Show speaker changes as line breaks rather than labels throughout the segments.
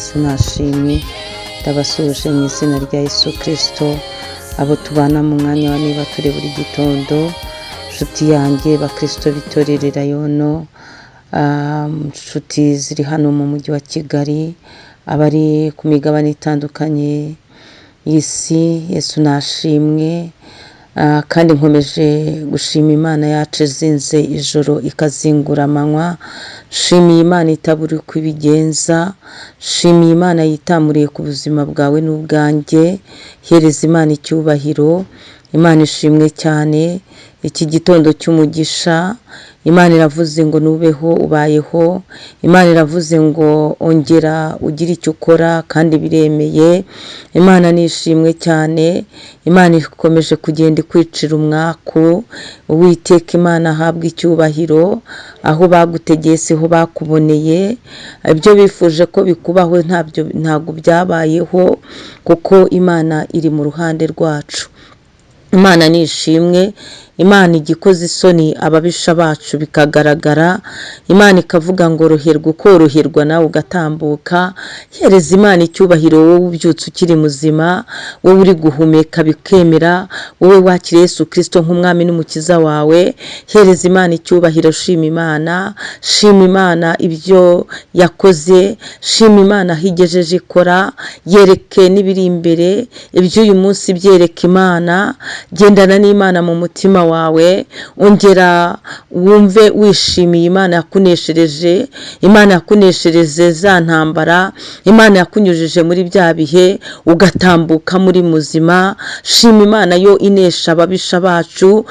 Yesu nashimwe, ndabasuhuje mu izina rya Yesu Kirisito, abo tubana mu mwanya wa niba turi buri gitondo, nshuti yanjye bakirisito b'itorero Elayono, nshuti ziri hano mu mujyi wa Kigali, abari ku migabane itandukanye y'isi, Yesu nashimwe. Kandi nkomeje gushima Imana yacu izinze ijoro ikazingura amanywa, nshimiye Imana itabura uko ibigenza, nshimiye Imana yitamuriye ku buzima bwawe n'ubwanjye, hereza Imana icyubahiro, Imana ishimwe cyane, iki gitondo cy'umugisha, Imana iravuze ngo nubeho ubayeho, Imana iravuze ngo ongera ugire icyo ukora kandi biremeye, Imana nishimwe cyane, Imana ikomeje kugenda ikwicira umwaku, Uwiteka Imana ahabwe icyubahiro, aho bagutegeye siho bakuboneye, ibyo bifuje ko bikubaho ntabwo byabayeho, kuko Imana iri mu ruhande rwacu. Imana nishimwe, Imana ijya ikoza isoni ababisha bacu bikagaragara, Imana ikavuga ngo roherwa ukoroherwa nawe ugatambuka, hereza Imana icyubahiro wowe ubyutse ukiri muzima, wowe uri guhumeka bikemera, wowe wakiriye Yesu Kirisito nk'umwami n'umukiza wawe, hereza Imana icyubahiro, shima Imana, shima Imana ibyo yakoze, shima Imana aho igejeje ikora, yereke n'ibiri imbere, iby'uyu munsi byereke Imana, gendana n'Imana mu mutima wawe, ongera wumve wishimiye Imana yakuneshereje, Imana yakuneshereje za ntambara, Imana yakunyujije muri bya bihe ugatambuka muri muzima, shima Imana yo inesha ababisha bacu,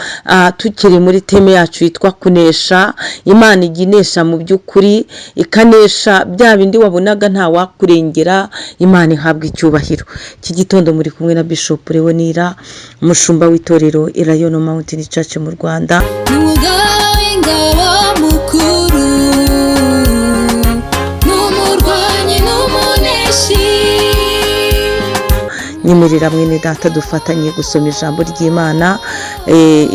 tukiri muri teme yacu yitwa kunesha, Imana ijya inesha mu by'ukuri, ikanesha bya bindi wabonaga nta wakurengera, Imana ihabwa icyubahiro. Iki gitondo muri kumwe na Bishop Leonira, umushumba w'itorero Elayono Mountain Church mu Rwanda.
N'umugaba w'ingabo mukuru, n'umurwanyi n'umuneshi.
Nyemerera mwene data dufatanye gusoma ijambo ry'Imana,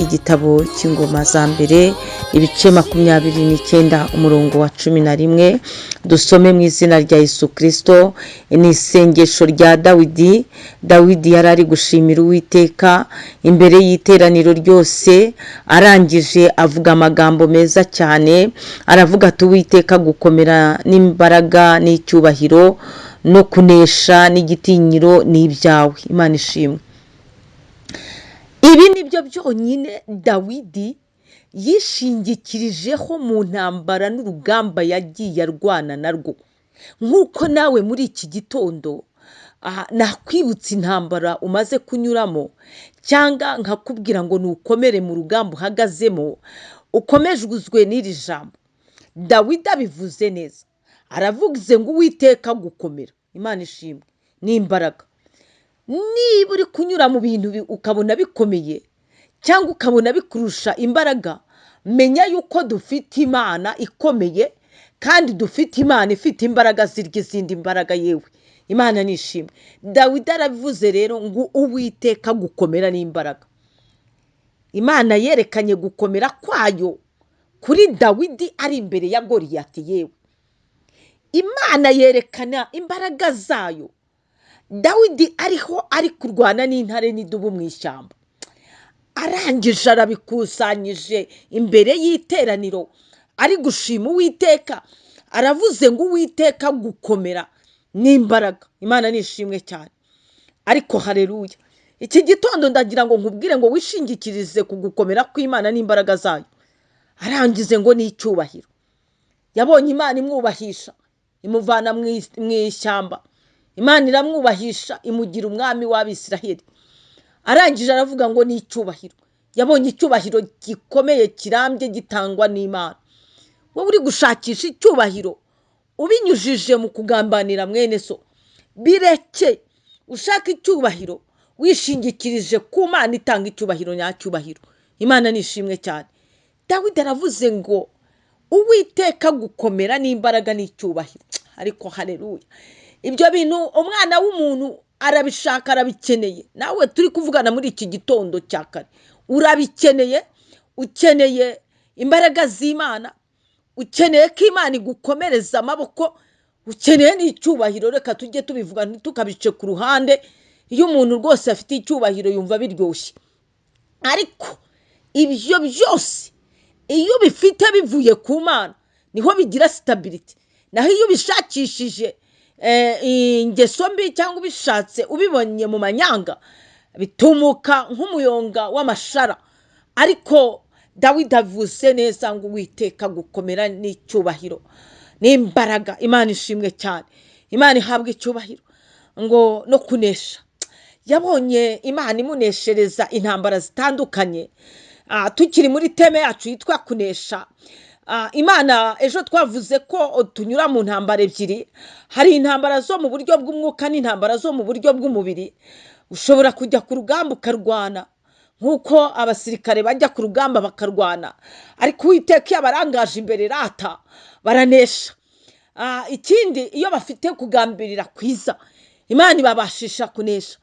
igitabo cy'Ingoma za Mbere, ibice 29, umurongo wa 11, dusome mu izina rya Yesu Kirisito. Ni isengesho rya Dawidi. Dawidi yari ari gushimira Uwiteka imbere y'iteraniro ryose, arangije avuga amagambo meza cyane, aravuga ati Uwiteka gukomera n'imbaraga n'icyubahiro no kunesha n'igitinyiro ni ibyawe. Imana ishimwe. Ibi ni byo byonyine Dawidi yishingikirijeho mu ntambara n'urugamba yagiye arwana narwo. Nk'uko nawe muri iki gitondo nakwibutsa intambara umaze kunyuramo, cyangwa nkakubwira ngo nukomere mu rugamba uhagazemo, ukomejwe n'iri jambo. Dawidi abivuze neza, aravuze ngo Uwiteka gukomera, Imana ishimwe, n'imbaraga. Niba uri kunyura mu bintu ukabona bikomeye cyangwa ukabona bikurusha imbaraga, menya yuko dufite Imana ikomeye kandi dufite Imana ifite imbaraga zirya izindi mbaraga. Yewe Imana nishimwe. Dawidi aravuze rero ngo Uwiteka gukomera n'imbaraga. Imana yerekanye gukomera kwayo kuri Dawidi ari imbere ya Goliyati. Yewe Imana yerekana imbaraga zayo Dawidi ariho ari kurwana n'intare n'idubu mu ishyamba. Arangije arabikusanyije imbere y'iteraniro, ari gushima Uwiteka, aravuze ngo Uwiteka gukomera n'imbaraga. Imana nishimwe cyane. Ariko haleluya, iki gitondo ndagira ngo nkubwire ngo wishingikirize ku gukomera kw'Imana n'imbaraga zayo. Arangize ngo ni icyubahiro. Yabonye Imana imwubahisha, imuvana mu ishyamba, Imana iramwubahisha imugira umwami w'Abisiraheli. Arangije aravuga ngo ni icyubahiro. Yabonye icyubahiro gikomeye kirambye gitangwa n'Imana. Wowe uri gushakisha icyubahiro ubinyujije mu kugambanira mwene so, bireke. Ushaka icyubahiro wishingikirije ku Mana itanga icyubahiro nyacyubahiro. Imana nishimwe cyane. Dawidi aravuze ngo Uwiteka gukomera n'imbaraga n'icyubahiro. Ariko haleluya, ibyo bintu umwana w'umuntu arabishaka, arabikeneye. Nawe turi kuvugana muri iki gitondo cya kare, urabikeneye. Ukeneye imbaraga z'Imana, ukeneye ko Imana igukomereza amaboko, Ukeneye n'icyubahiro, reka tujye tubivuga ntitukabice ku ruhande. Iyo umuntu rwose afite icyubahiro yumva biryoshye, ariko ibyo byose iyo ubifite bivuye ku Mana niho bigira stability. Naho iyo ubishakishije ingeso mbi cyangwa ubishatse ubibonye mu manyanga, bitumuka nk'umuyonga w'amashara. Ariko Dawidi avuze neza ngo Uwiteka gukomera n'icyubahiro n'imbaraga. Imana ishimwe cyane, Imana ihabwa icyubahiro. Ngo no kunesha, yabonye Imana imuneshereza intambara zitandukanye. Tukiri muri theme yacu yitwa kunesha, Imana ejo twavuze ko tunyura mu ntambara ebyiri: hari intambara zo mu buryo bw'umwuka n'intambara zo mu buryo bw'umubiri. Ushobora kujya ku rugamba ukarwana nk'uko abasirikare bajya ku rugamba bakarwana, ariko Uwiteka iyo abarangaje imbere rata baranesha. Ikindi, iyo bafite kugambirira kwiza, Imana ibabashisha kunesha.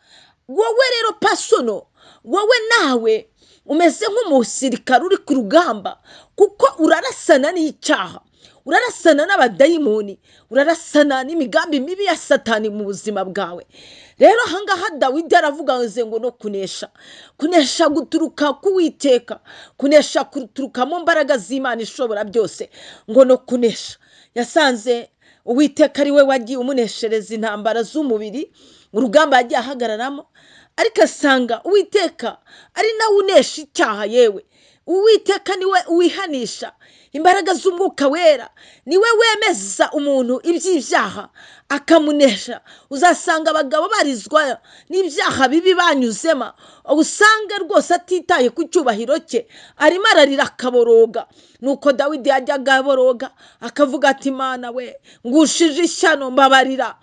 Wowe rero personal, wowe nawe umeze nk'umusirikare uri ku rugamba, kuko urarasana n'icyaha, urarasana n'abadayimoni, urarasana n'imigambi mibi ya Satani mu buzima bwawe. Rero ahangaha Dawidi aravuga ngo no kunesha, kunesha guturuka ku Witeka, kunesha guturuka mu mbaraga z'Imana ishobora byose. Ngo no kunesha, yasanze Uwiteka ari we wagiye umuneshereza intambara z'umubiri, urugamba yagiye ahagararamo, ariko asanga Uwiteka ari nawe unesha icyaha. Yewe, Uwiteka niwe wihanisha imbaraga z'Umwuka Wera, niwe wemeza umuntu iby'ibyaha akamunesha. Uzasanga abagabo barizwa n'ibyaha bibi banyuzemo, usanga rwose atitaye ku cyubahiro cye, arimo ararira akaboroga. Nuko Dawidi yajyaga aboroga akavuga ati: "Imana we, ngushije ishyano, mbabarira."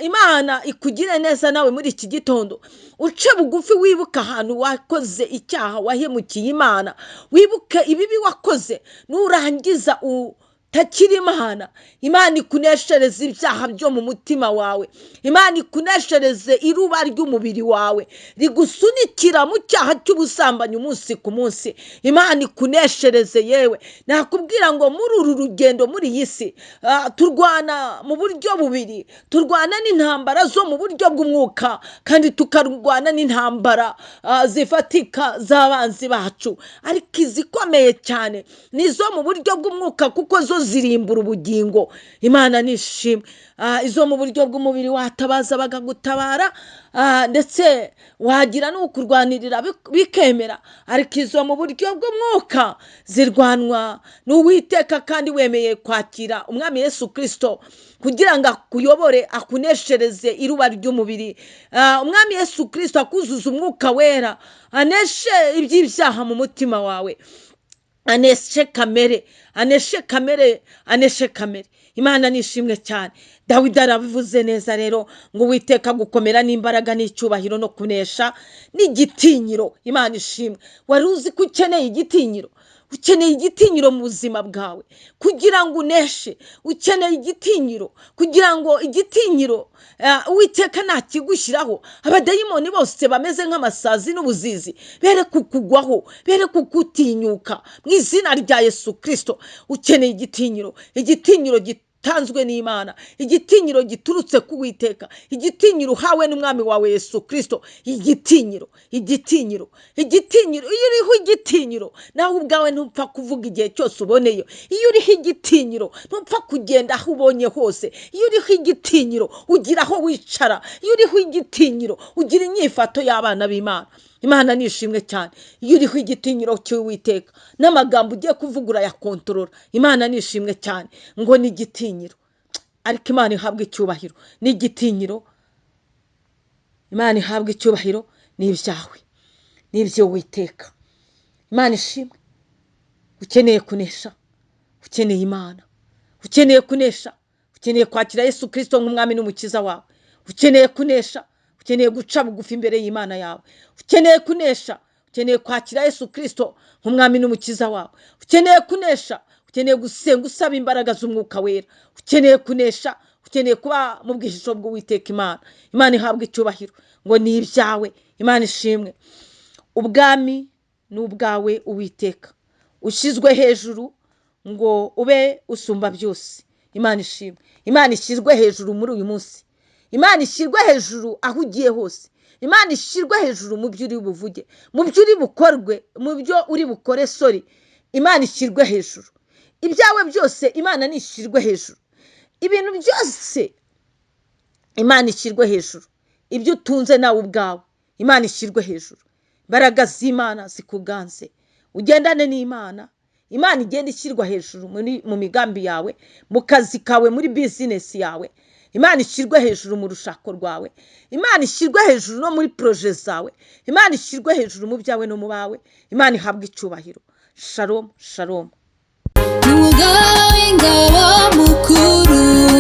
Imana ikugire neza nawe muri iki gitondo. Uce bugufi, wibuke ahantu wakoze icyaha, wahemukiye Imana, wibuke ibibi wakoze. Nurangiza utakira Imana, Imana ikuneshereze ibyaha byo mu mutima wawe, Imana ikuneshereze iruba ry'umubiri wawe rigusunikira mu cyaha cy'ubusambanyi umunsi ku munsi. Imana ikuneshereze. Yewe, nakubwira ngo muri uru rugendo muri iyi si, turwana mu buryo bubiri: turwana n'intambara zo mu buryo bw'umwuka, kandi tukarwana n'intambara zifatika z'abanzi bacu. Ariko izikomeye cyane ni izo mu buryo bw'umwuka, kuko zo zirimbura ubugingo. Imana nishimwe. Izo mu buryo bw'umubiri watabaza bakagutabara, ndetse wagira n'ukurwanirira bikemera, ariko izo mu buryo bw'umwuka zirwanwa n'Uwiteka, kandi wemeye kwakira Umwami Yesu Kirisito kugira ngo akuyobore, akuneshereze iruba ry'umubiri. Umwami Yesu Kirisito akuzuza Umwuka Wera, aneshe iby'ibyaha mu mutima wawe, aneshe kamere, aneshe kamere, aneshe kamere. Imana nishimwe cyane. Dawidi arabivuze neza rero ngo Uwiteka gukomera n'imbaraga n'icyubahiro no kunesha n'igitinyiro. Imana ishimwe. Wari uzi ko ukeneye igitinyiro? Ukeneye igitinyiro mu buzima bwawe kugira ngo uneshe. Ukeneye igitinyiro kugira ngo igitinyiro Uwiteka nakigushyiraho, abadayimoni bose bameze nk'amasazi n'ubuzizi bere kukugwaho, bere kukutinyuka mu izina rya Yesu Kirisito. Ukeneye igitinyiro, igitinyiro gitanzwe n'Imana, igitinyiro giturutse ku Witeka, igitinyiro uhawe n'Umwami wawe Yesu Kirisito. Igitinyiro, igitinyiro, igitinyiro. Iyo uriho igitinyiro, nawe ubwawe ntupfa kuvuga igihe cyose uboneye. Iyo uriho igitinyiro, ntupfa kugenda aho ubonye hose. Iyo uriho igitinyiro, ugira aho wicara. Iyo uriho igitinyiro, ugira inyifato y'abana b'Imana. Imana nishimwe cyane. Iyo uriho igitinyiro cy'Uwiteka, n'amagambo ugiye kuvuga urayakontorora. Imana nishimwe cyane. Ngo ni igitinyiro, ariko Imana ihabwa icyubahiro n'igitinyiro. Imana ihabwa icyubahiro. Ni ibyawe, ni iby'Uwiteka. Imana ishimwe. Ukeneye kunesha, ukeneye Imana. Ukeneye kunesha, ukeneye kwakira Yesu Kirisito nk'Umwami n'Umukiza wawe. Ukeneye kunesha, ukeneye guca bugufi imbere y'Imana yawe. Ukeneye kunesha, ukeneye kwakira Yesu Kirisito nk'Umwami n'Umukiza wawe. Ukeneye kunesha, ukeneye gusenga usaba imbaraga z'Umwuka Wera. Ukeneye kunesha, ukeneye kuba mu bwihisho bw'Uwiteka Imana. Imana ihabwa icyubahiro. Ngo ni ibyawe. Imana ishimwe. Ubwami ni ubwawe, Uwiteka, ushyizwe hejuru ngo ube usumba byose. Imana ishimwe. Imana ishyirwe hejuru muri uyu munsi. Imana ishyirwe hejuru aho ugiye hose. Imana ishyirwe hejuru mu byo uri buvuge, mu byo uri bukorwe, mu byo uri bukore, sorry. Imana ishyirwe hejuru. Ibyawe byose Imana nishyirwe hejuru. Ibintu byose Imana ishyirwe hejuru. Ibyo utunze nawe ubwawe Imana ishyirwe hejuru. Imbaraga z'Imana zikuganze, ugendane n'Imana. Imana igenda ishyirwa hejuru mu migambi yawe, mu kazi kawe, muri bizinesi yawe. Imana ishyirwe hejuru mu rushako rwawe. Imana ishyirwe hejuru no muri projet zawe. Imana ishyirwe hejuru mu byawe no mu bawe. Imana ihabwe icyubahiro. Shalom, shalom.
N'umugaba w'ingabo mukuru.